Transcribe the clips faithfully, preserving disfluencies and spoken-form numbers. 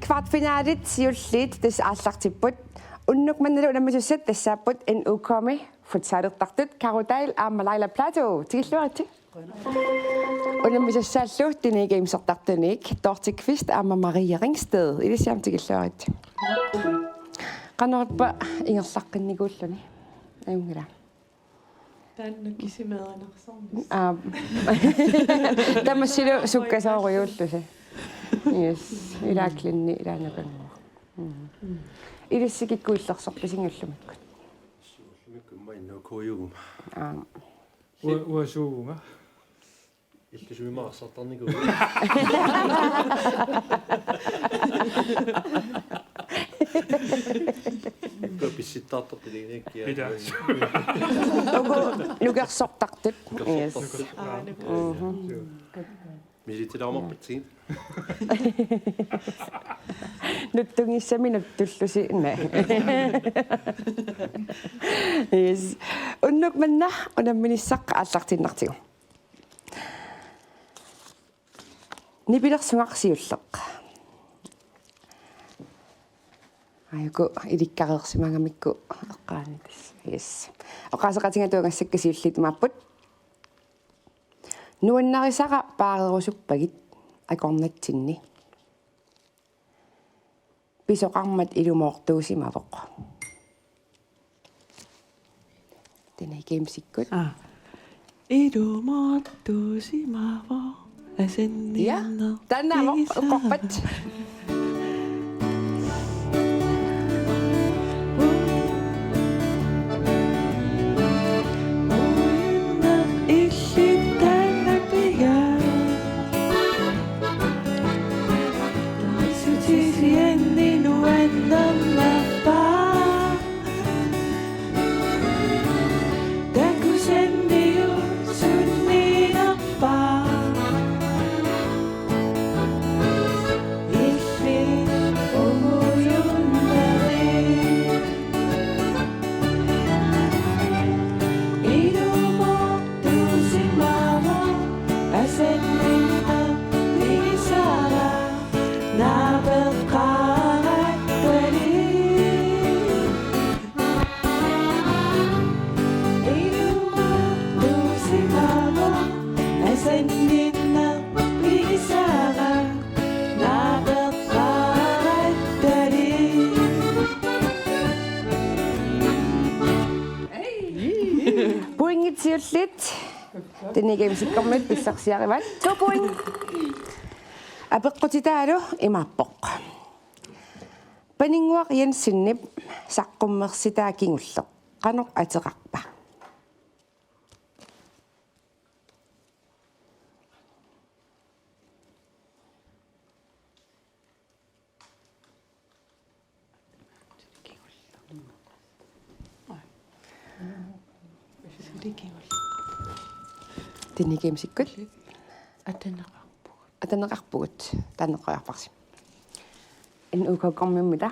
Kvartfinalit siulliit tassa aallartipput. Unnuk mannalu unammisussat tassaapput N U K-mi futsalertartut Karudal aamma Laila Platou. Tikilluaritsi. Unammisussaallu Dene Gamesertartunik Dorthe Kvist aamma Marie Ringsted. Ilissi aamma tikilluaritsi. Qanorippa ingerlaqqinnikuulluni. Ajunngilaq. Taanna kisimeerinarsornis. Aa. Tamassilu sukkasoorujuullusi. Yes. Ilaaklinni ilaannakanngua. Mm. Ilissi kikkut illersorpisi ullumikkut? Ullumikkut immaqa N U K-juguma. Aa. Ua-, uasuuvunga. Illusimik arsartarnikuuvoq. Uku pissittartartut iliniakkiaq. Pila. Uku nukersortartut. Yes. Nukersortartut. Aa, nukersortartut. Mhm. Misitsilaamarpatsigit. Nutsunngissami nuttullusi. Naa. Yes. Unnuk manna unamminissaq aallartiinnartigu. Nipilersuaq siulleq. Aajuku ilikkareersimagamikku eqqaanitis. Yes. Oqaaseqatigiit atuagassakka siulliit imaapput. Nuannarisara paarerusuppagit akornatsinni. Pisoqarmat ilumoortuusimavoq. Dene Gamesikkut. Aa. Ilumoortuusimavoq. Asanninneq. Ja, taanna aamma eqqorpat. Pointit siulliit. Dene Gamesikkormiut pissarsiarivaat. To point. Apeqqutitaalu imaappoq. Paninnguaq Jensenip saqqummersitaa kingulleq qanoq ateqarpa? Dene Gamesikkut. Ataneqarpugut. Ataneqarpugut. Taanna eqqoriarparsi. N U K-kkormiummita.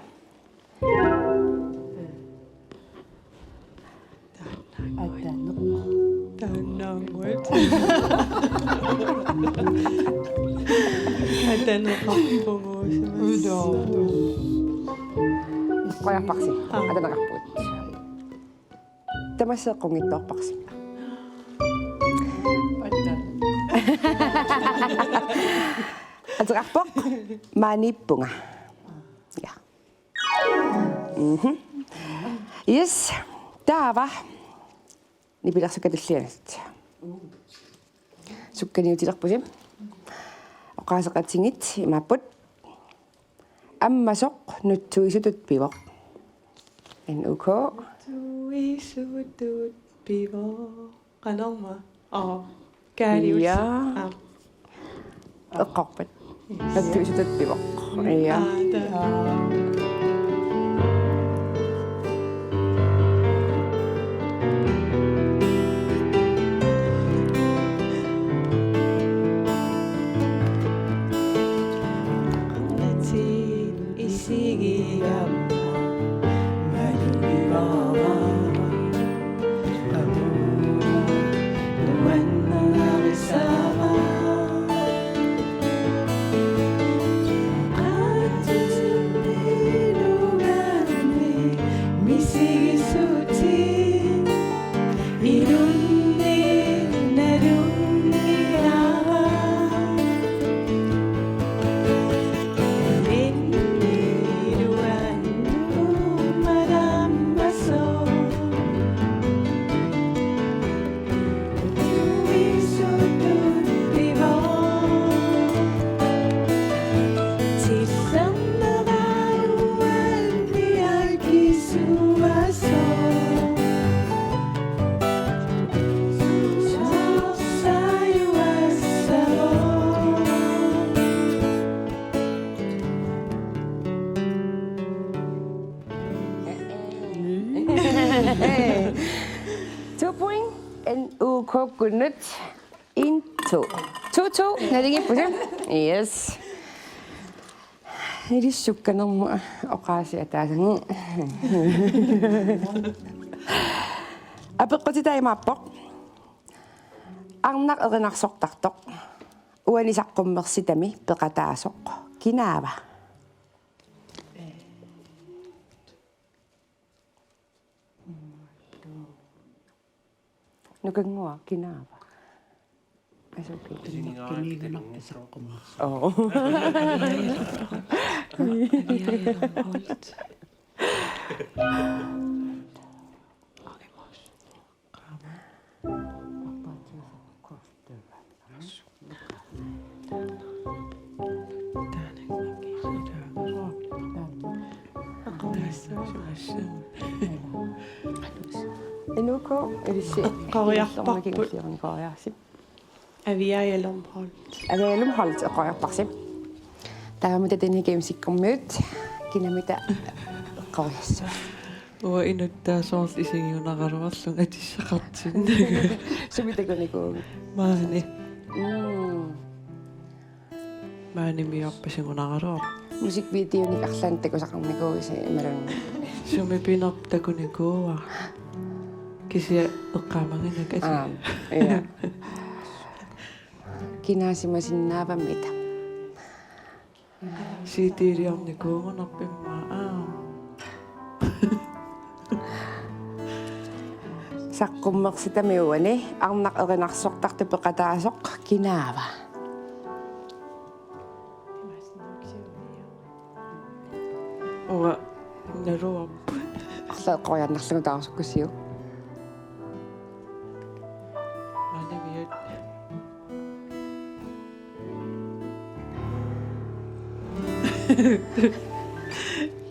Taannaannguit. Ataneqarpugut. Eqqoriarparsi. Aa. Ataneqarpugut. Tamassi eqqunngitsoorparsi. Ateqarpoq maaniippunga. Ja. Mhm. Yes. Taava. Nipilersukkat tullianut. Sukkaniutilerpusi. Oqaaseqatigiit imaapput. Ammasoq nutsuisutut pivoq. N U K. Nutsuisutut pivoq. Qanormaa? Aa. Kaalius. Ja. Aa. Eqqorpat. Yes. Nutsuisutut pivoq. Ja. Aa, taa. Isigigamma malugivara. Amuuna nuannarisara. Aatisi Point N U K-kkunnut. En, to. To, to. Naligiippusi. Yes. Ilissukkanermu oqaasii ataasangi. Apeqqutitaa imaappoq: Arnaq erinarsortartoq uani saqqummersitami peqataasoq kinaava? Nukannguaq, kinaava? Asuki. Kiniigunarpasaqqummers. Oo. Aviaja Lundholt. Inuuku ilissi. Eqqoriarparput. Eqqoriarsi. Aviaja Lundholt. Aviaja Lundholt eqqoriarparsi. Taamaattut Danny Gamesikkormiut kinamita eqqoriassava? Uanga inuttaasoorlu isigiunaraluarlunga atissaqartinnagu. Sumi takunikuuit? Maani. Mm. Maanimiorpasingunaraluarpoq. Musikvideonik arlaannik takusaqarnikuuisi imaluunniit? Sumi pinerpoq takunikuuara. Kisianni eqqaamaginnakku ati. Aap, ja. Kinaasimasinnaavammi ita? C D-liornikuugunarpoq immaqa, aap. Saqqummersitami uani arnaq erinarsortartoq peqataasoq kinaava? Uanga naluarput. Arlaat eqqoriarnarlugu taarusukkussiuk. Maanimiut.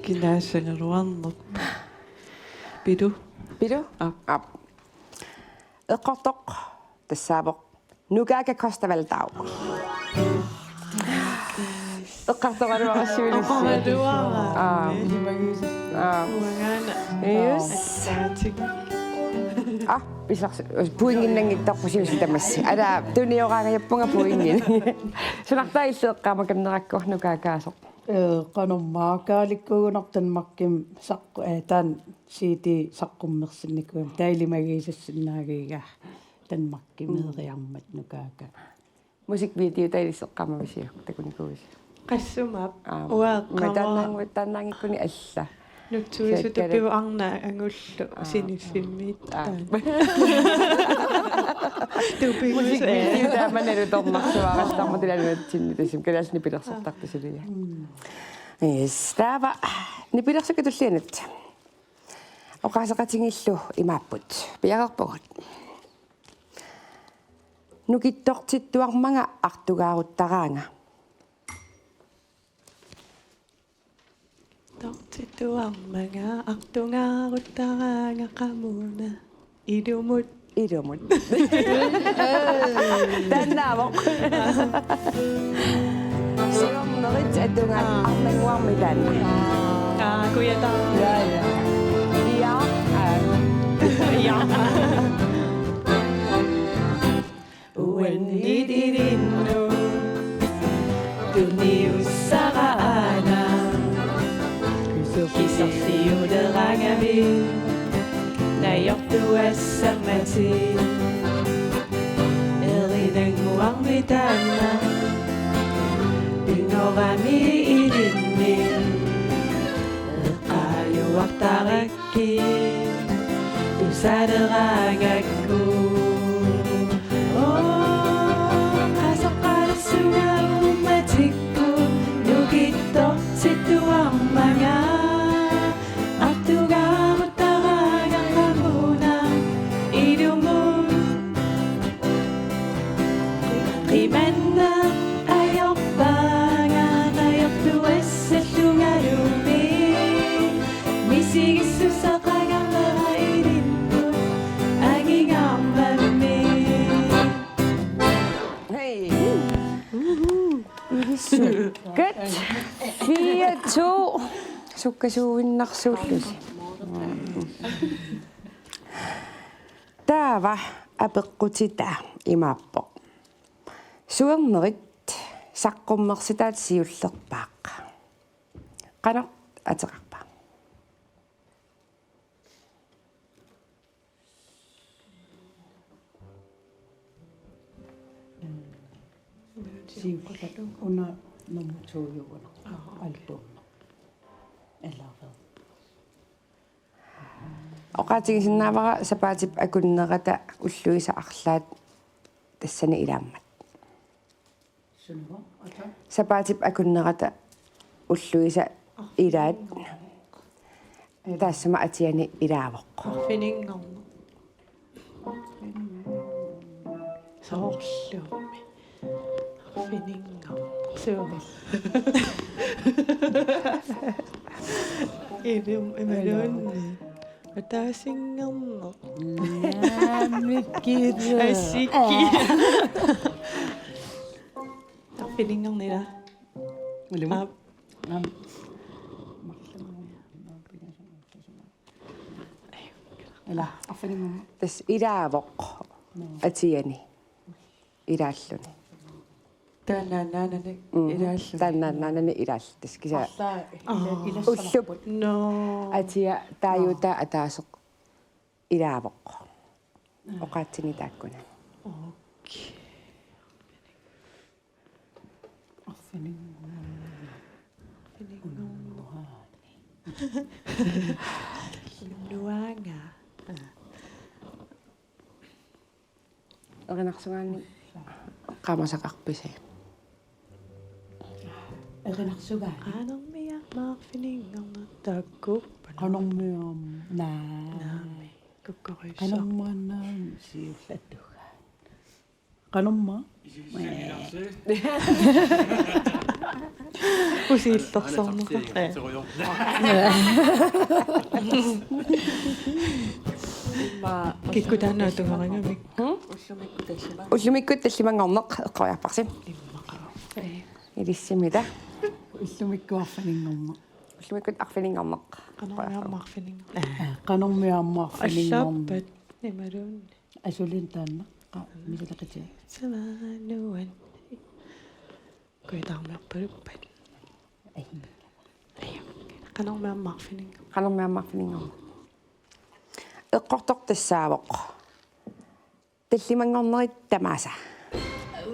Kinaassagaluarnerpoq. Pilu. Pilu? Aap. Aap. Eqqortoq tassaavoq Nukaaka Costa Valdau. Eqqartoraluarassi. Eqqartoraluara. Aap. Aap. Uangaana. Yes. Assaatik. Ah, pisarsi, pointinnanngittarpusi usi tamassi. Ala, tunioraangajappunga pointinik. Sunartaa illit eqqaamakannerakku Nukaakaasoq? Ee, qanormaa, kaalikkuugunarpoq Danmarkimi saqqu-, ee, taanna C D saqqummersinnikuugama, taava ilimagisassinnaagiga Danmarkimi. Mm. Meeriarmat Nukaaka. Musikvideota ilissi eqqaamavisiuk, takunikuuisi? Qassumaap. Aap. Uanga eqqaamavara. Taannaanngu-, taannaanngikkuni alla. Nutsuisutut. Sakkalu. Pivoq arnaq angullu. Aap. Siniffimmiittoq. Aap. Taanna. Tupinngusi. Musikvideota maannalu tornarsuarastarmat ilaluatsinni tassami kalaallit nipilersortartut suliaq. Mm. Yes, taava nipilersukkut tullianut oqaaseqatigiillu imaapput. Piareerpugut. Nukittortittuarmanga artugaaruttaraanga. Tortittuarmanga artugaaruttaraanga qamuuna. Ilumut. Ilumut. Taannaavoq. Siornerit atugaat. Aa. Arnannguarmi taanna. Aa, kujataa. Ja, ja. Ja. Aa. Ja. Uannit ilinnut tunniussara aana. Kiserliuleraangami najortuassammatit. Erinannguarmi taanna. Pinngorami ilinni. Eqqaajuartarak- ki tusaleraangakku. Oo, qasoqqalersunga uummatikku nukittortittuarmanga. Artugaaruttaraanga qamuuna ilumut. Qimanneq ajorpaanga najortuassallungalumi. Misigissuseqangaarnera ilinnut angingaarmammi. Hey. Sukkat. Fire to. Sukkasuuinnarsuullusi. Taava. Ava apeqqutita imaappoq: Suernerit saqqummersitaat siullerpaaq. Qanoq ateqarpa? Siulleq una nummer to-uvoq. Aa, okay. Album. Eller hvad? Oqaatigisinnaavara sapaatip akunnerata ulluisa arlaat tassani ilaammat. Sapaatip akunnerata ulluisa ilaat. Taassuma atiani ilaavoq. Arfininngorneq. Soorlumi. Arfininngorneq. Suu. Ilum-, imaluunniit. Ataasinngorneq. Naamikkilu. Asikki. Arfininngorneq ilaa. Ilumut. Aap. Aam. Ilaa, arfininngorneq. Tassa ilaavoq. Atiani. Ilaalluni. Taannaannaanani. Mhm. Ilaalluni. Taannaannaanani ilaalluni. Tassa kisianni. Arlaa ila-, aa, ilassavarput. Ullup. No. Atia taajuutaa ataaseq ilaavoq. Aa. Oqaatsini taakkunani. Okay. Arfininngorneq. Arfininngorneq. Unnuaanga. Erinarsugaanni eqqaamasaqarpisi? Erinarsugaanni. Qanormia aamma arfininngorneq taakkuupput? Qanormia aamma. Naa. Naamik. Kukkorissaq. Qanormia aamma siullertugaat. Qanormaa? Usiillersorneqartoq. Kikkut taanna atugarigamik. Hmm? Ullumikkut tallimanngorneq eqqoriarparsi. Ilissimita. Ullumikkut arfininngorneq. Ullumikkut arfininngorneq. Qanormia aamma arfininngorneq. Qanormia aamma arfininngorneq. Allaappat imaluunniit. Asuli taanna. Qa-, misileqitia. Samaanuan. Kuitaarmiorpaluppat. Ai. Ai. Qanormia aamma arfininngorneq. Qanormia aamma arfininngorneq. Eqqortoq tassaavoq: Tallimanngornerit tamaasa.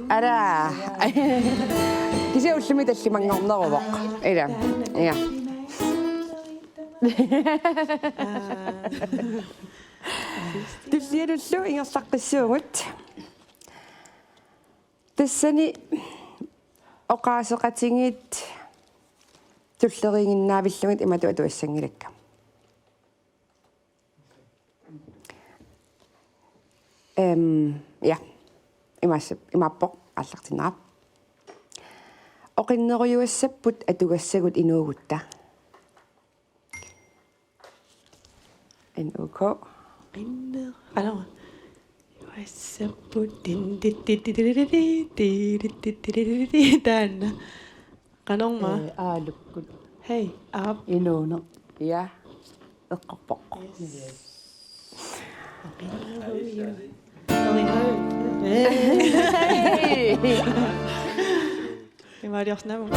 Alaa. Kisianni ullumi tallimanngorneruvoq. Ila. Ja. Tullianullu ingerlaqqissuugut. Tassani oqaaseqatigiit tulleriiginnaavillugit imatut atuassanngilakka. Ehm, ja. Imaassa-, imaappoq aallartinnera: Oqinnerujuassapput atugassagut inuugutta. N U K. Qinner-, alors, juassapput tin, ti, ti, ti, taanna. Qanormaa? Eh, aalukkut. Hej, aap. Inuuneq. Ja. Eqqorpoq. Yes. Yes. Hej. Imaaliorsinnaammat.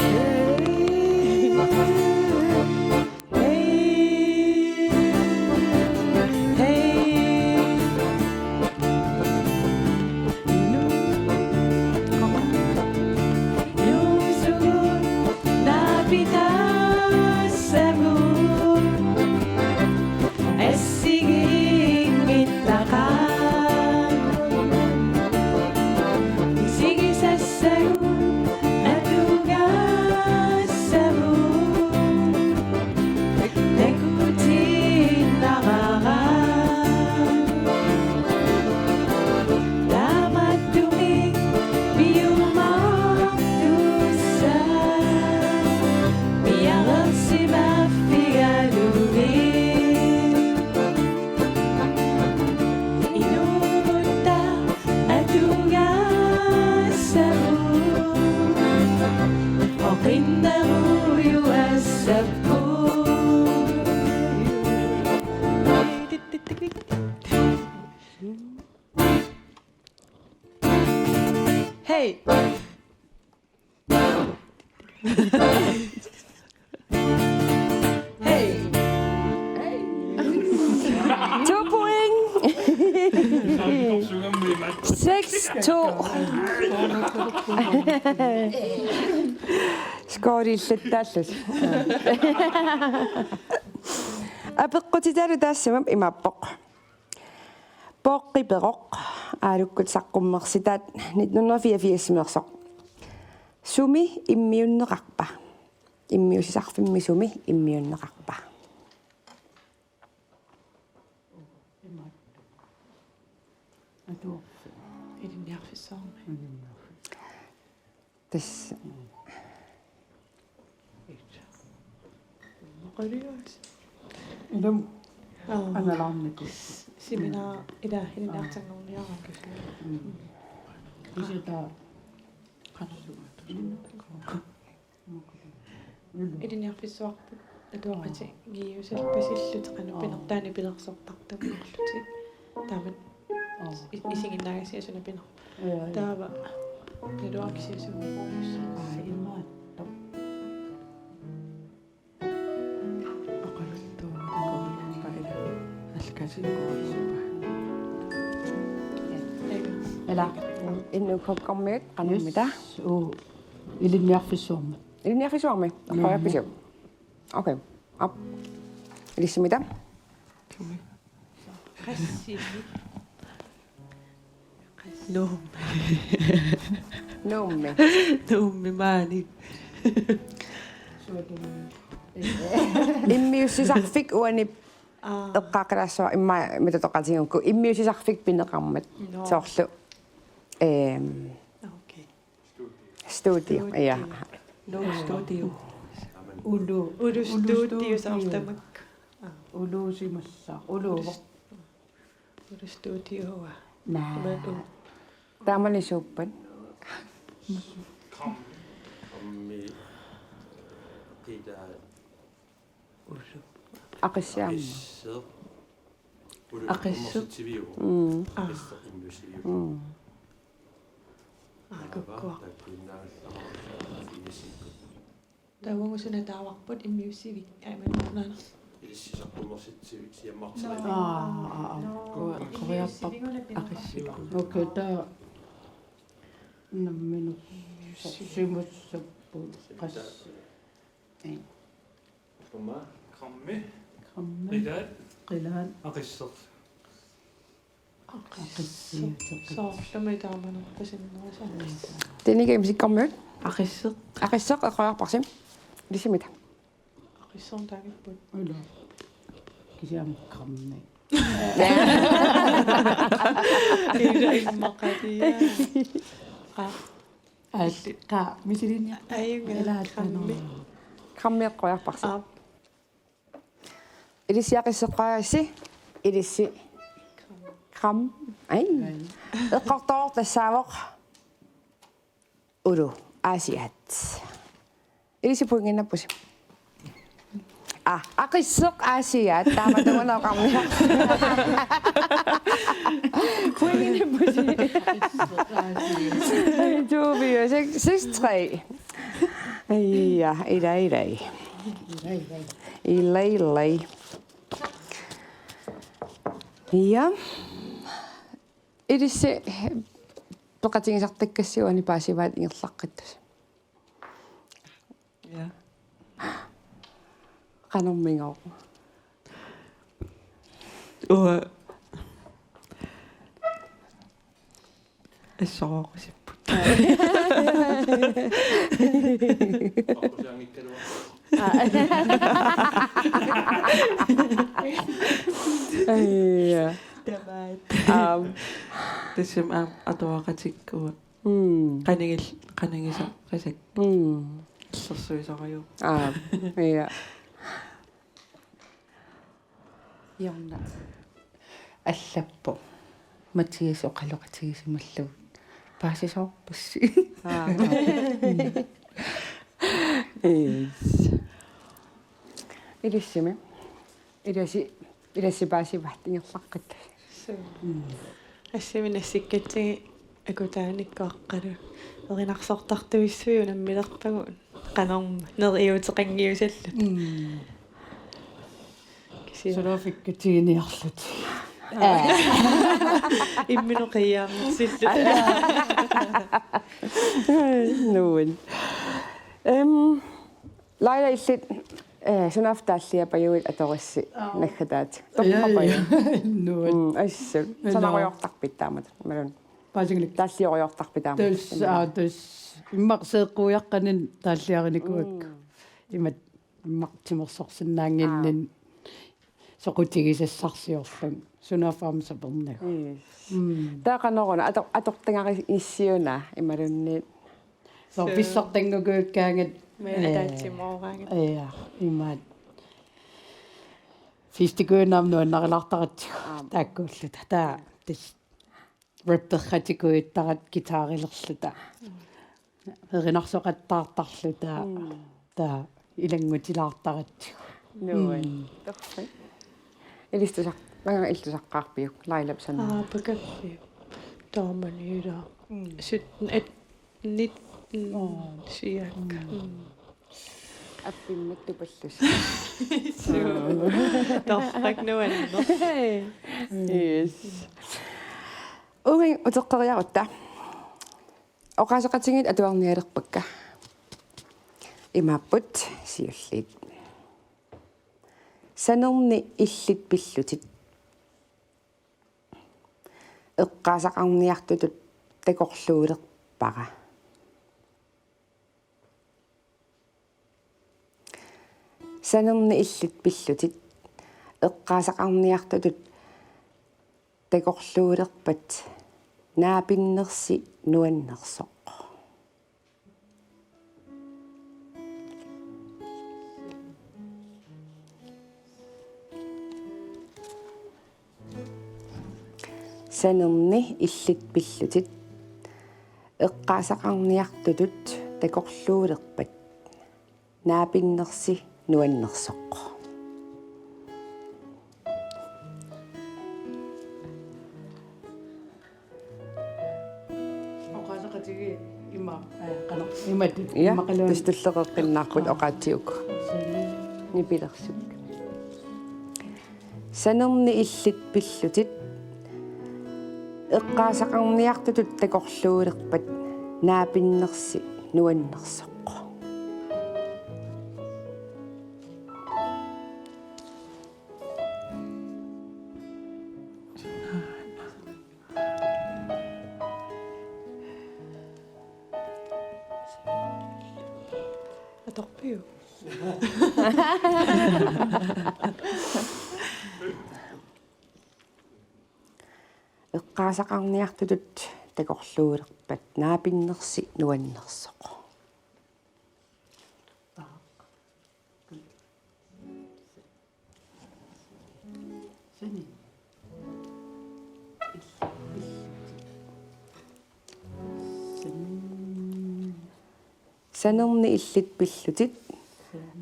Isigisassagut atugassavut. Hey. Hey. To point. Seks to. Scoreilluttaallusi. Apeqqutitaalu taassuma imaappoq. Pooqqi Peroq, Aalukkut saqqummersitaat nitten hundrede fireogfirs-imeersoq. Sumi immiunneqarpa? Immiussisarfimmi sumi immiunneqarpa? Ilinniarfissuarmi. Tassa. Ilum. Aa. Angalaarniku. Seminaar ila ilinniartanngorniaraangat. Mm. Kisianni qanoq. Ilinniarfissuarput atuaqatigiiusallutillutik qanoq pinertaani pilersortartuutillutik. Taamatut i-, isiginnaagassiasuna pinerpoq. Taava naluara kisianni sumi. Aa, imaattoq. Aqaluttuaraqarpa ila. Alkasiukuarpa. Ila. Innu kokkormiut qanormita? Yes. Uu. Ilinniarfissuarmi. Ilinniarfissuarmi? Ilinniarfissuarmi. Okay. Aap. Ilissimmita? Qassimi. Nuummi. Nuummi. Nuummi maani. Immiussisarfik uani. Aa. Eqqaaqqilaassavara immaqa mitotoqatigigukku. Immiussisarfik pineqarmat. Nå. Soorlu. Ehm. Okay. Studio. Studio. Ja. Nuuk Studio. Ulu. Ulu Studio. Ulu Studio soorlu tamakku. Aa. Uluusimassaaq. Uluuvoq. Ulu Studio. Naa. Taamani suuppat? Krammi. Krammi. Qila. Ulu. Aqissi aamma. Aqisseq. Ulu. Aqisseq. Immersiviuvoq. Mm. Aa. Aqisseq immersiviuvoq. Mm. Aa, kukkua. Taava taakkuinnaallaraarsuarfigissikkut. Taava uagut suna taavarput immiussivik? Ai, men, naana. Ilissi saqqummersitsivik siammarteriviuk? Nå. Aa, aa, aa. Nå. Kua-, koriarpar-, immiussiviguna pineqarput. Aqissi. Okay, taava nammineq immiussivik. Sorsimussapput qassi. Ei. Krammi. Krammi. Qilaat. Qilaat. Aqisseq. Aqisseq. Aqisseq. Soorlumi taamanerpasinnerusarpassi. Teniga imsikkormiut. Aqisseq. Aqisseq eqqoriarparsi. Ilisimmita? Aqisseq taangipput. Ila. Kisianni krammi. Ila immaqatia. Aa. Aa, qaa, misiliinniarta. Ajunngilaq, ilaa, krammi. Krammi eqqoriarparsi. Aap. Ilissi aqisseq eqqoriaritsi. Ilissi. Kram. Ai. Ai. Eqqortoq tassaavoq. Ulu. Aasiaat. Ilissi pointinnappusi. Aa, aqisseq aasiaat, taamatungunooqarmi. Pointinnappusi. To fire, seks, seks tre. Ja, ilai, ilai. Ilai, ilai. Ja. Ilissi peqatigisartakkassi uani paasivaat ingerlaqqittusi. Ja. Qanormigooq? Uanga assorooqqusipput. Ai, ja. Tamaat. Aap. Tassami aamma atuaqatikkua. Mm. Qanigil-, qanigisaqisakka. Mm. Illersuisorajuuvoq. Aap, ja. Jonna. Allappoq. Mathias oqaloqatigisimallugu. Paasisoorpassi. Aap. Yes. Ilissimi. Ilissi, ilissi paasivaat ingerlaqqittusi. Suu. Mm. Assimi nassikkatsigit Akutaanikku aqqalu. Erinarsortartuissui unammilerpagut. Qanormi neriuuteqanngiusalluta. Mm. Kisianni. Sulafikkut tiguniarlutik. Imminut qiiaarnersilluta. Nuann. Øhm, Laila, illit, eh, sunaaffa taalliapajuit atorussi. Aap. Naggataatit. Ja, ja. Torrappajuit. Nuann. Mm, assut. Ila. Sanarujoortarpit taamatut? Imaluunniit. Paasigilik. Taalliarujoortarpit taamatut? Tassa, aa, tassa. Immaqa seeqqujaqqanik taalliarinikuuakka. Mm. Imatut immaqa timersorsinnaannginninni. Aap. Soqutigisassarsiorlunga. Sunaaffa aamma sapernagu. Yes. Mm. Taava qanoruna ator-, atortagarigissiuna imaluunniit. Soorlu. Suu. Pissartanngukuukkaangat. Mee, eh, ataatsimooraagut. Ja, imaattoq. Festikujunnga aamma nuannarilaartaratsigu. Aap. Taakkuulluta. Taava tassa rapperratikuuittarat guitarilerluta. Erinarsoqattaartarluta. Mm. Taava ilanngutilaartaratsigu. Nuann. Mm. Torrak. Ilissi tusar-, maanga illit tusaqqaarpiuk, Lailap sanaa? Aa, pakappiup. Taamanilu. Mm. Sytten, et-, nitten, oo, siakka. Mm. Mm. Appimmat tupallusi. Suu. Torrak, nuanneq. Yes. Uunga uteqqeriarutta. Oqaaseqatigiit atuarnialerpakka. Imaapput siulliit. Sanerni illit pillutit. Eqqaasaqarniartutut takorluulerpara. Sanerni illit pillutit. Eqqaasaqarniartutut takorluulerpat naapinnersi nuannersoq. Sanerni illit pillutit. Eqqaasaqarniartutut takorluulerpat naapinnersi nuannersoq. Oqaaseqatigiit ima, eh, qanoq, imatut, ja, immaqaluunniit. Tassa tulleqeqqinnaarput, aa, oqaatsiuk. Suu. Nipilersuk. Sanerni illit pillutit. Eqqaasaqarniartutut takorluulerpat naapinnersi nuannersoq. Atorpiuk? Eqqaasaqarniartutut takorluulerpat naapinnersi nuannersoq. Sanerni illit pillutit.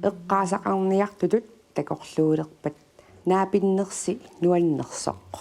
Eqqaasaqarniartutut takorluulerpat naapinnersi nuannersoq.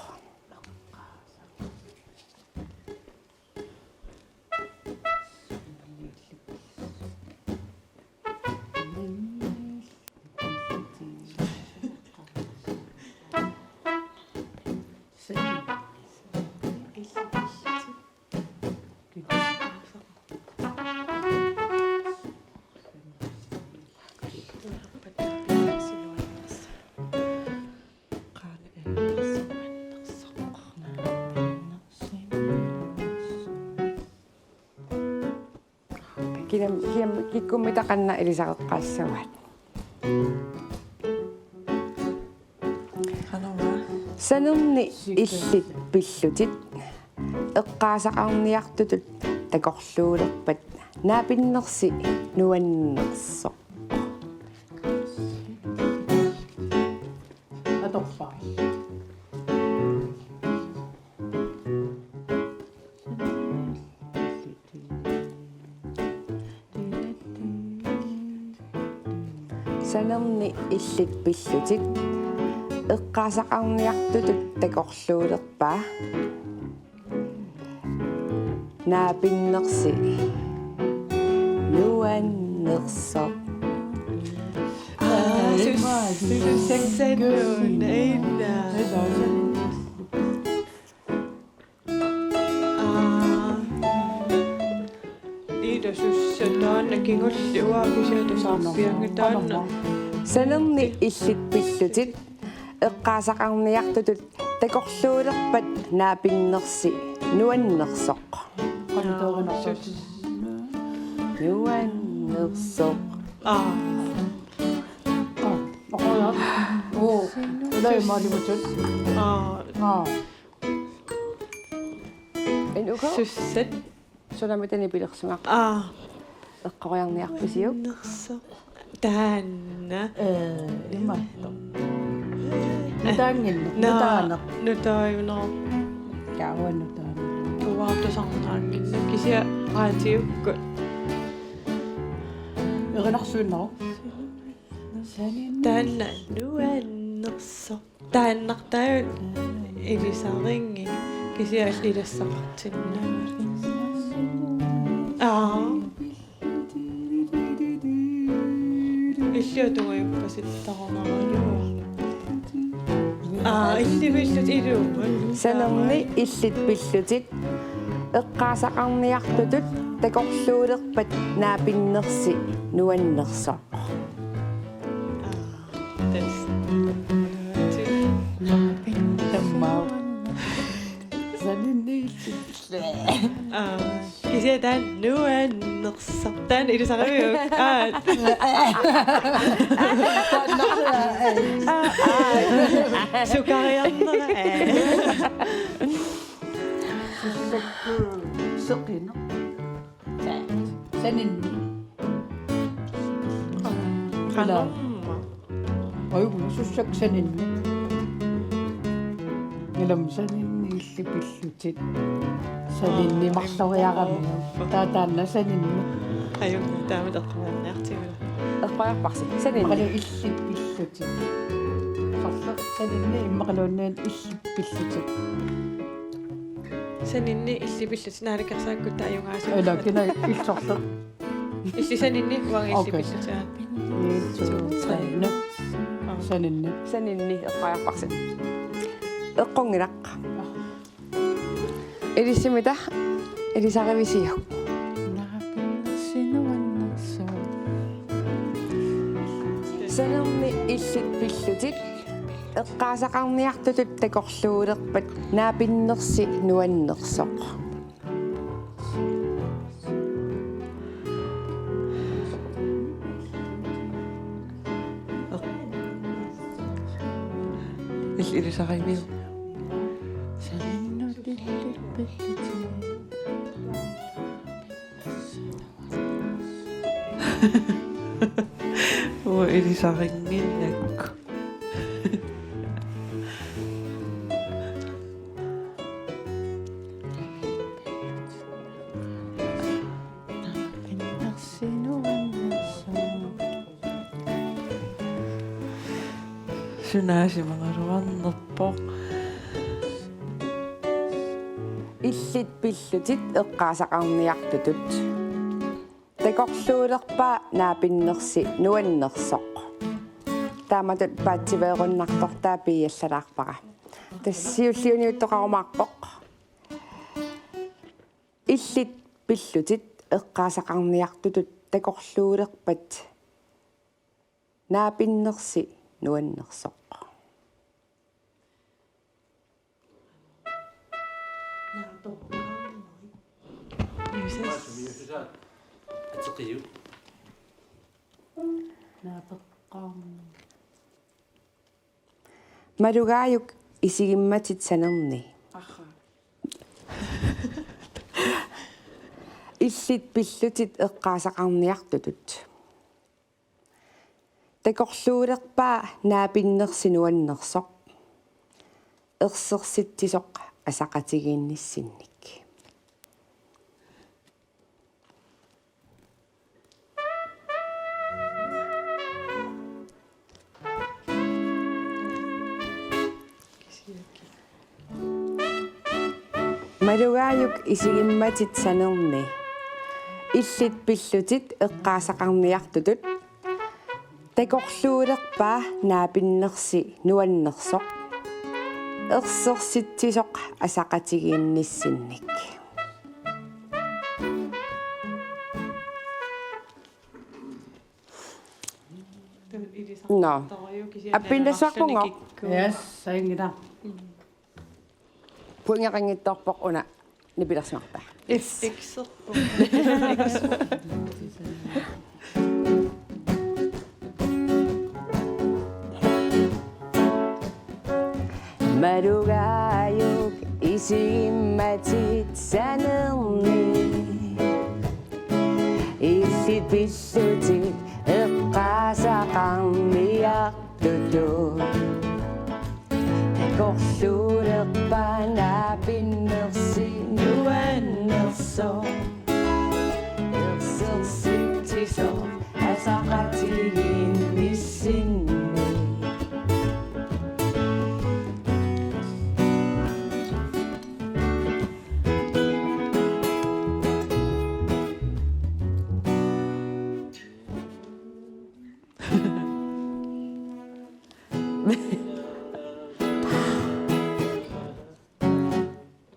Kiam-, kiam-, kikkummita qanoq ilisareqqaassavaat? Qanoq? Sanerni illit pillutit. Eqqaasaqarniartutut takorluulerpat naapinnersi nuannersoq. Atorpai. Sanerni illit pillutit. Eqqaasaqarniartutut takorluulerpat. naapinnersi nuannersoq. Aa, sus-, sussannuuna, ila. Aa. Ila sussa taanna kingulliup kisianni saarpianngilaq taanna. Saninni illit pillutit eqqaasaqarniartutut takorluulerpat naapinnersi nuannersoq. Qanoq taanna? Nuannersoq. Aa. Aa, oqoja. Oo, ila imaalivutit. Aa. Aa. En uko? Sussat. Sunamita nipilersunga. Aa. Eqqoriarniarpisiuk? Nuannersoq. Taanna. Ee, imaattoq. Nutaanngin-, naa, nutaaneq. Nutaajuneq. Kaava nutaaneq. Kuvaartusarnaannginnami kisianni raatiukkut. Erinarsuinnaruk. Taanna nuannersoq. Taannartaa ilisarinngi kisianni ilassaqartinnagu. Aa. Illiutungajuppasittarumaaralua. Aa, illit pillutit iluummut. Saninni illit pillutit eqqaasaqarniartutut takorluulerpat naapinnersi nuannersoq. Aa. Tassa. Tammaavoq. Saninni. Aa, kisianni taanna nuannersoq. Taanna ilisariviuk? Aa. Aa, aa. Sukariarnera. Aa. Seqineq. Saninni. Qanormaa. Ajuku sussakka saninni. Ilami saninni illit pillutit. Saninni. Aa, marloriarami. Immaqa. Taava taanna saninni. Ajuku taamatut eqqoriarniartigu. Eqqoriarparsi. Saninni. Immaqalu illit pillutit. Soorlu saninni immaqaluunniit illit pillutit. Saninni illit pillutit naalakkersuikkutta ajugaasut. Ila kina illit soorlu. Illit saninni uanga illit. Okay. Pillutit. En, to, tre, nu. Aa. Saninni. Saninni eqqoriarparsi. Eqqunngilaq. Ilissimita ilisarivisiuk? Saninni illit pillutit eqqaasaqarniartutut takorluulerpat naapinnersi nuannersoq. Il-, ilisariviuk? Uanga ilisarinnginnakku. Sunaasimagaluarnerpoq. Illit pillutit eqqaasaqarniartutut. Takorluulerpaa naapinnersi nuannersoq. Taamatut paatsiveerunnartortaa piiallalaarpara. Tassa siulliuniuttoqarumaarpoq. Illit pillutit eqqaasaqarniartutut takorluulerpat naapinnersi nuannersoq. Malugajuk isigimmatit saninni. Aha. Illit pillutit eqqaasaqarniartutut. Takorluulerpaa naapinnersi nuannersoq. Ersersitsisoq asaqatigiinnissinnik. Malugaajuk isigimmatit sanerni. Illit pillutit eqqaasaqarniartutut. Takorluulerpaa naapinnersi nuannersoq. Ersersitsisoq asaqatigiinnissinnik. Nå. Appiinnassaarpunga. Yes, sainngila. Pointeqanngitsoorpoq una nipilersugarta. Yes. Ekserpoq. Malugaajuk isigimmatit sanerni. Illit pillutit eqqaasaqarniartutut. Takorluulerpaa naapinnersi nuannersoq. Ersersitsisoq asaqatigiinnissinni.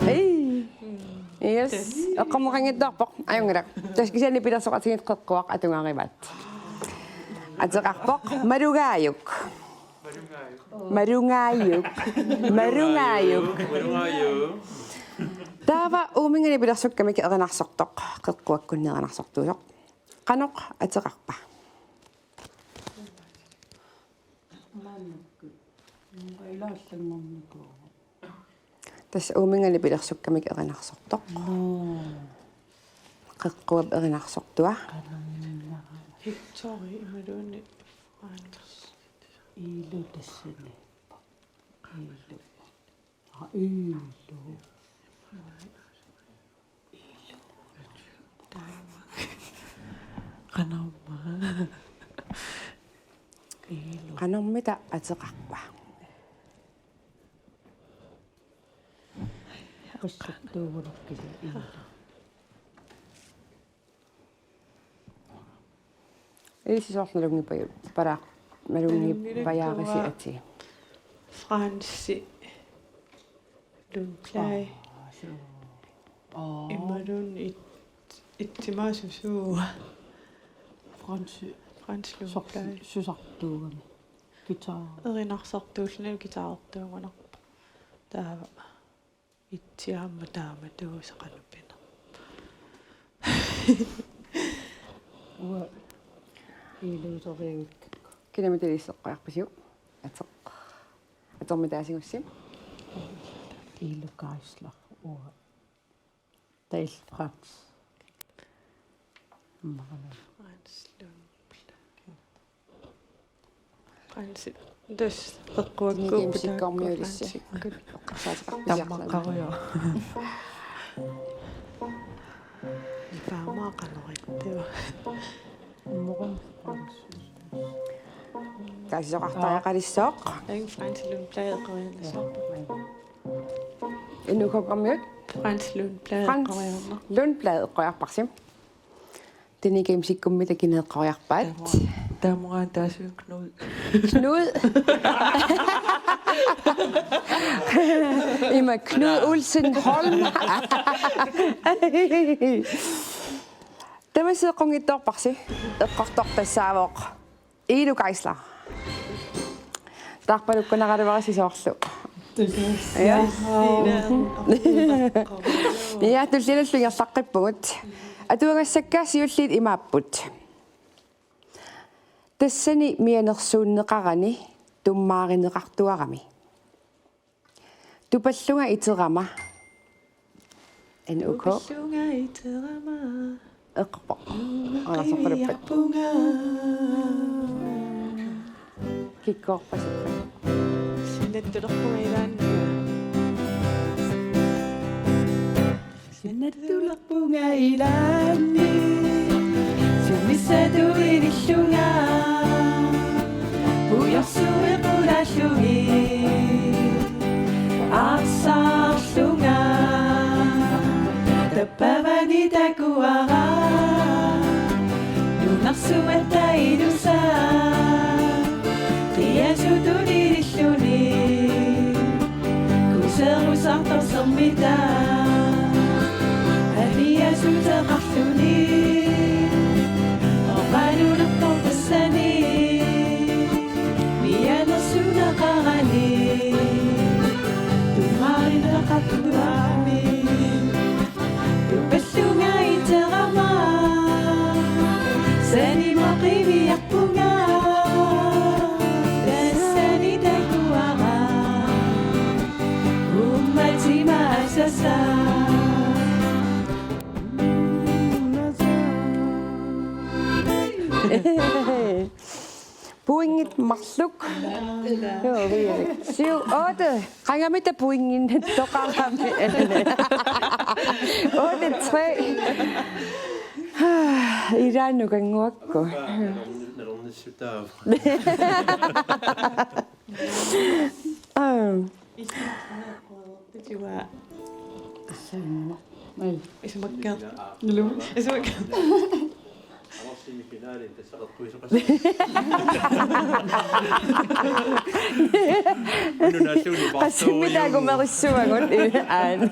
Ei. Yes. Eqqorneqanngitsoorpoq. Ajunngilaq. Tassa kisianni nipilersoqatigiit qeqquaq atugaarivaat. Ateqarpoq malugaajuk. Malugaajuk. Malugaajuk. Taava uuminnga nipilersukkamik erinarsortoq. Qeqquakkunni erinarsortuusoq. Qanoq ateqarpa? Maannakkut. Ilaallanngornikuuvoq. Tassa uuminnga nipilersukkamik erinarsortoq. Noo. Qeqquap erinarsortua. Qanormita. Victoria imaluunniit Frans. Iilu tassani. Iilu. Aa, iilu. Qanormaa. Iilu. Qanormita ateqarpa? Qissartuuguloq kisianni iilu. Ilissi soorlu nalunngipaju-, para-, nalunngipajaarisi atii. Fransi Lundblad. Aa, suu. Aa. Imaluunniit it-, Ittimaasusuua. Fransi. Frans Lundblad. Sorsi-, susartuugami. Guitar. Erinarsortuulluni guitarertuugunarpoq. Taava. Itsiaamma taamatuusaq qanoq pineq. Uanga iiluusoriakkakku. Kinamita ilissi eqqoriarpisiuk? Ateq. Atermita taasigussi? Iilu Geisler. Uanga. Taava Frans. Aamma qanoq. Frans Lundblad. Fransi. Tassa eqqorneqarpugut. Tinikim sikkormiulissi. Fransikkut. Eqqarsaateqarpisiarluni. Tammaqarujoq. Ipaama qanoq ittua. Moqon. Kaasisoqartariaqalissaaq. Eng Frans Lundblad eqqoriarnissaarpoq. Inuup sikkormiut? Frans Lundblad Frans eqqoriarneq. Lundblad eqqoriarparsi. Tinikim sikkormiut taakku eqqoriarpaat. Taama-, taamaallaat taassuunga Knud. Knud. Ima Knud Olsen Holm. Tamassi eqqunngitsoorparsi. Eqqortoq tassaavoq Iilu Geisler. Taarpalukkunaraluarisi soorlu. Ja. Ja, tullianullu ingerlaqqippugut. Atuagassakka siulliit imaapput. Tassani mianersuunneqarani tummaarineqartuarami. Tupallunga iterama. N U K. Tupallunga iterama. Eqqorpoq. Alasarpaluppat. Qiviarpunga. Kikkoorpasippat. Sinattulerpunga ilaanni. Sinattulerpunga ilaanni. Sumissatunilillunga. Pujorsuit qulaallugit. Arsarlunga. Takuara, nunarsuatta ilusaa, qiasutut ililluni, kuserusartorsermita, aliasuteqarluni, oqalulertortassani, mianersuneqarani, tumarinaqartuami. Tupallunga iterama, sanimaqimiarpunga, tassani takuara, ummatima asasa. Pointit marluk. Joo, vi er syv, otte. Qangamita pointinnittoqarami. Otte tre. Ilaannukanguakku. Nalornissutaava. Aam. Isumakka. Nalung. Isumakka. Alarsimik finaalin tassa qeqquisoqassaaq. Nunaalluunniit. Qassimmi taakumerissavagut, aana.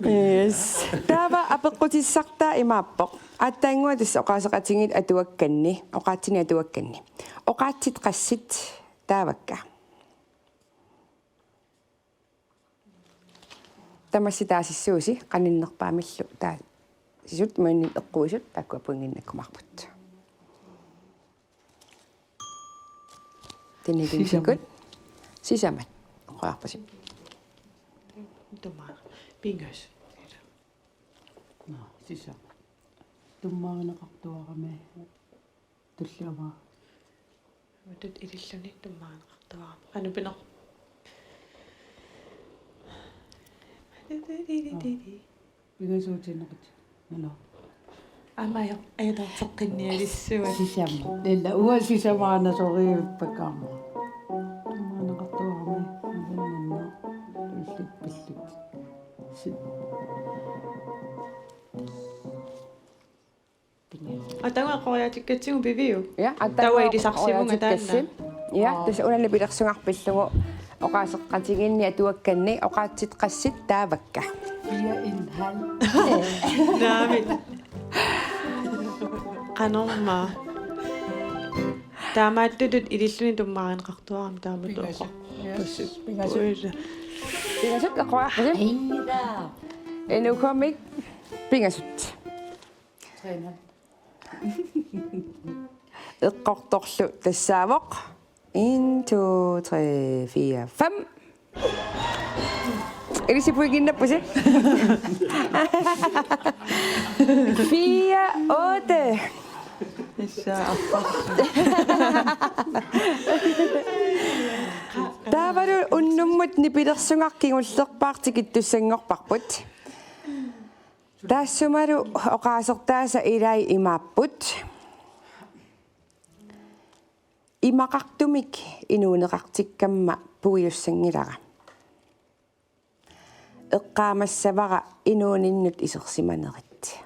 Yes. Taava apeqqutissartaa imaappoq. Aatsaannguaq tassa oqaaseqatigiit atuakkanni, oqaatsinit atuakkanni. Oqaatsit qassit taavakka? Tamassi taasissuusi, qaninnerpaamillu taasisut, imaluunniit eqquisut, taakkua pointinnakkumaarput. Tinikinsikut. Sisamat. Sisamat. Oqarpusi. Tumaar. Pingasut. Naa, sisamat. Tummaarineqartuarami. Tulliama. Matut ililluni tummaarineqartuarami. Qanoq pineq. Pingasuutigineqartut. Nalaa. Aamma ajo-, ajortoqqinnialissuat. Sisamat. Nalaa, uanga sisamaanasorivippakkama. Tummaarineqartuarami. Nalaa. Tullit pillit. Si- Atagu eqqoriaatikkatsigu, Piviu. Ja, atagu taava ilisarsivugut eqqoriaatikkassi taanna. Ja, aa, tassa una nipilersugarpillugu oqaaseqatigiinni atuakkanni oqaatsit qassit taavakka? Fire en halv. Naamik. Qanormaa. Taamaattutut ililluni tummaarineqartuarami taamatut. Pingasut. Oqarpusi. Yes. Pingasut. Puisa. Pingasut eqqoriarpusi? Ingitaa. Inuugummik pingasut. Eqqortorlu tassaavoq. En, to, tre, fire, fem. Ilissi pointinnappusi. Fire, otte. Taavalu unnummut nipilersugaq kingullerpaaq tikittussanngorparput. Taassumalu oqaasertaasa ilai imaapput: Imaqartumik inuuneqartikkamma puigussanngilara. Eqqaamassavara inuuninnut isersimanerit.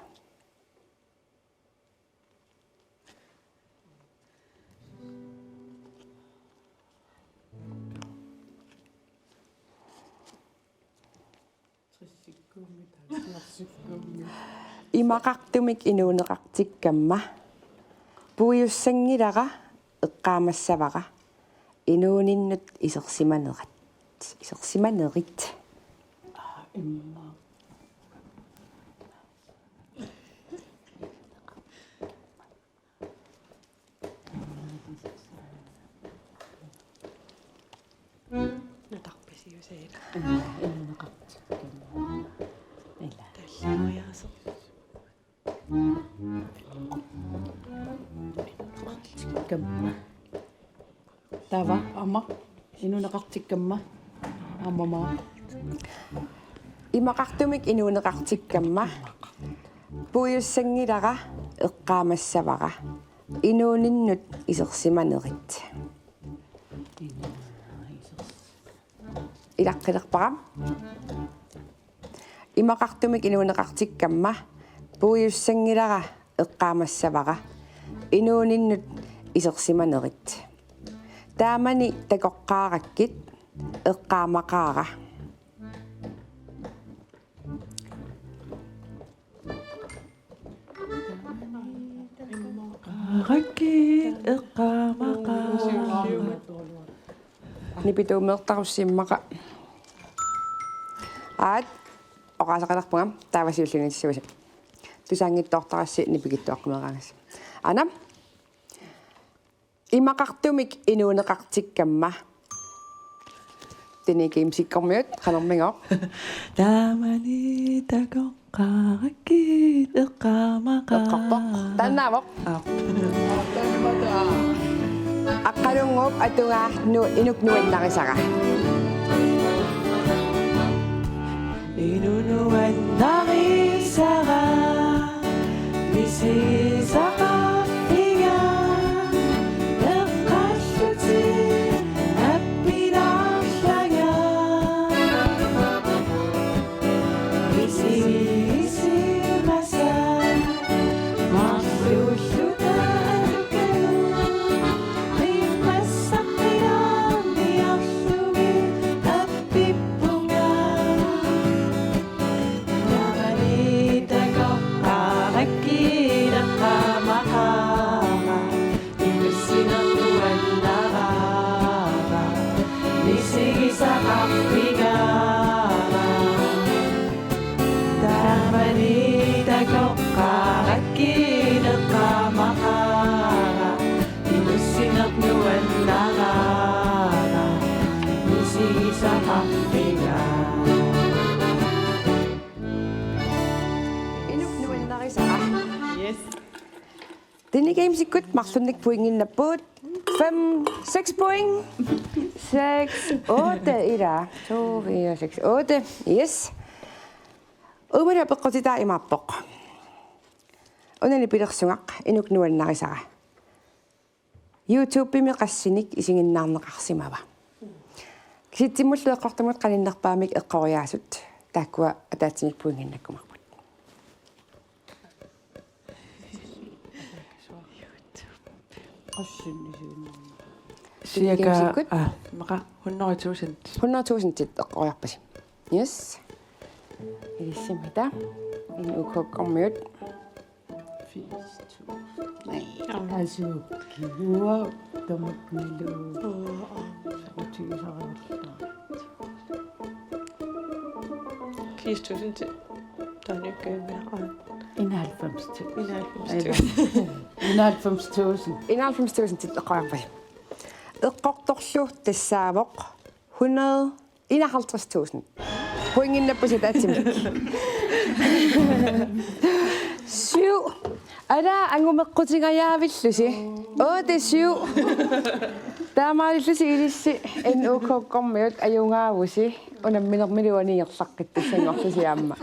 Imaqartumik inuuneqartikkamma puigussanngilara, eqqaamassavara inuuninnut isersimanerat. Isersimanerit. Aa, imma. Natarpisiusaila. Ila, ila, naqartikkamma. Ila. Tallariaaseq. Naqartikkamma. Taava aamma inuuneqartikkamma. Aamma aamma. Imaqartumik inuuneqartikkamma puigussanngilara, eqqaamassavara inuuninnut isersimanerit. Ilaqqilerpara. Imaqartumik inuuneqartikkamma puigussanngilara eqqaamassavara inuuninnut isersimanerit. Taamani takoqqaarakkit eqqaamaqaara. Qaarakkit eqqaamaqaara. Nipituummeertarussi immaqa. Aat, oqaaseqalerpunga, taava siulliunissavasi. Tusaanngitsoortarassi nipikitsuaqqumeeraangassi. Aana. Imaqartumik inuuneqartikkamma. Denni Gamesikkormiut, qanormigooq? Taamani takoqqaarakkit eqqaamaqaara. Eqqorpoq. Taannaavoq. Aap. Aqqalunnguup atugaa nu-, inuk nuannarisara. Inuk nuannarisara. Misigisaqarfiga eqqallutit appinarlanga. Misigisimasat marluulluta alukalu. Qiimmassaqqinarniarlugit appippunga. Taamani takoqqaarakkit eqqaamaqaara. Inussineq nuannaraara. Misigisaqarfigaara. Taamani takoqqaarakkit eqqaamaqaara. Inussineq nuannaraara. Misigisaqarfigaara. Inuk nuannarisara. Yes. Denni Gamesikkut marlunnik pointinnaapput. Fem, seks point. Seks, otte, ila. To, fire, seks, otte. Yes. Uumalu apeqqutitaa imaappoq. Una nipilersugaq, inuk nuannarisara. YouTube-imi qassinik isiginnaarneqarsimava? Kisitsimullu eqqortumut qaninnerpaamik eqqoriaasut taakkua ataatsimik pointinnakkumaarput. Cirka, Gamesikkut? Ah, maqa hundrede tusind. Hundrede tusindit eqqoriarpasi. Yes. Ilissimita. N U K-kkormiut. Firs tusind. Nej. Asu, kigua, tamakku nilu. Åh, åh. Soqutigisariarluta. Firs tusind til. Taanna ikkumi. Enoghalvfems tusind. Enoghalvfems tusind. Enoghalvfems tusind. Enoghalvfems tusind eqqoriarpasi. Eqqortorlu tassaavoq hundrede enoghalvtreds tusind. Pointinnaapput ataatsimik. Syv. Ala angumeqqutingajaavillusi. Otte syv. Taamaalillusi ilissi N U K-kkormiut ajugaavusi. Unamminermilu uani ingerlaqqittussanngorlusi aamma.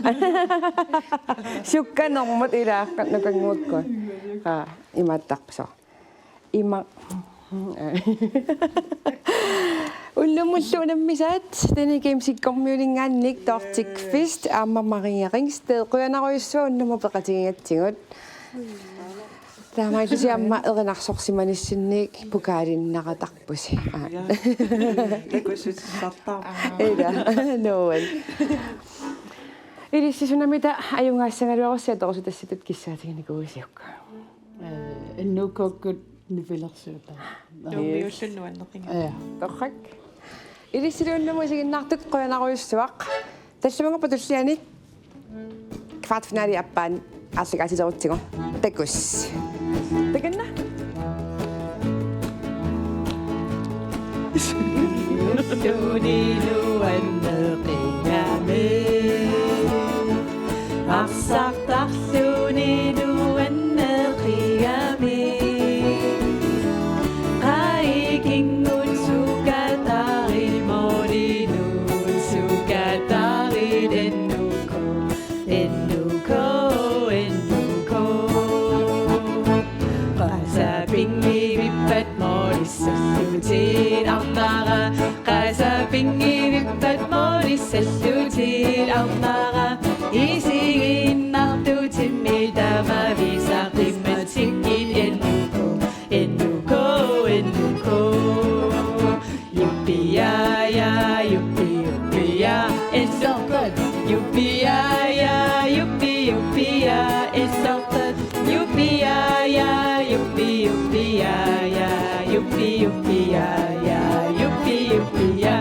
Sukkanermut ilaaqqat nukannguakkut. Aa, imaattarpisoq. Ima. Ullumullu unammisaat, Denni Gamesikkormiuninngaanniit Dorthe Kvist aamma Maria Ringsted, qujanarujussuaq unnumut peqatigigatsigut. Taamaalillusi aamma erinarsorsimanissinni pokalinnaratarpusi. Aa. Ja. Takussutissartaa. Ila, nuann. Ilissi sunamita ajugaassagaluarussi atorusutassatut kissaatiginikuuisiuk? Eh, N U K-kkut nipilersuutaa. Nuummiullu nuanneqinga. Ja. Torrak. Ilissilu unnumut isiginnaartut qujanarujussuaq. Tallimanngorpat tulliani kvartfinali appaani aallakaatiterutsigu. Takuss. Takanna. Inussuni nuanneqigami. Arsartarluni nuanneqigami. Qaa ikinngut sukatarit, moolinnut sukatarit, N U K. N U K, N U K. Qasapinngivippat moolissallutit arnara. Qasapinngivippat moolissallutit arnara. Isigiinnartuutimmi tamaviisa qimmattikkut N U K, N U K, N U K. Yuppi, ja, ja, yuppi, yuppi, ja, S R J. Yuppi, ja, ja, yuppi, yuppi, ja, S R J. Yuppi, ja, ja, yuppi, yuppi, ja, ja, yuppi, yuppi, ja, ja, yuppi, yuppi, ja.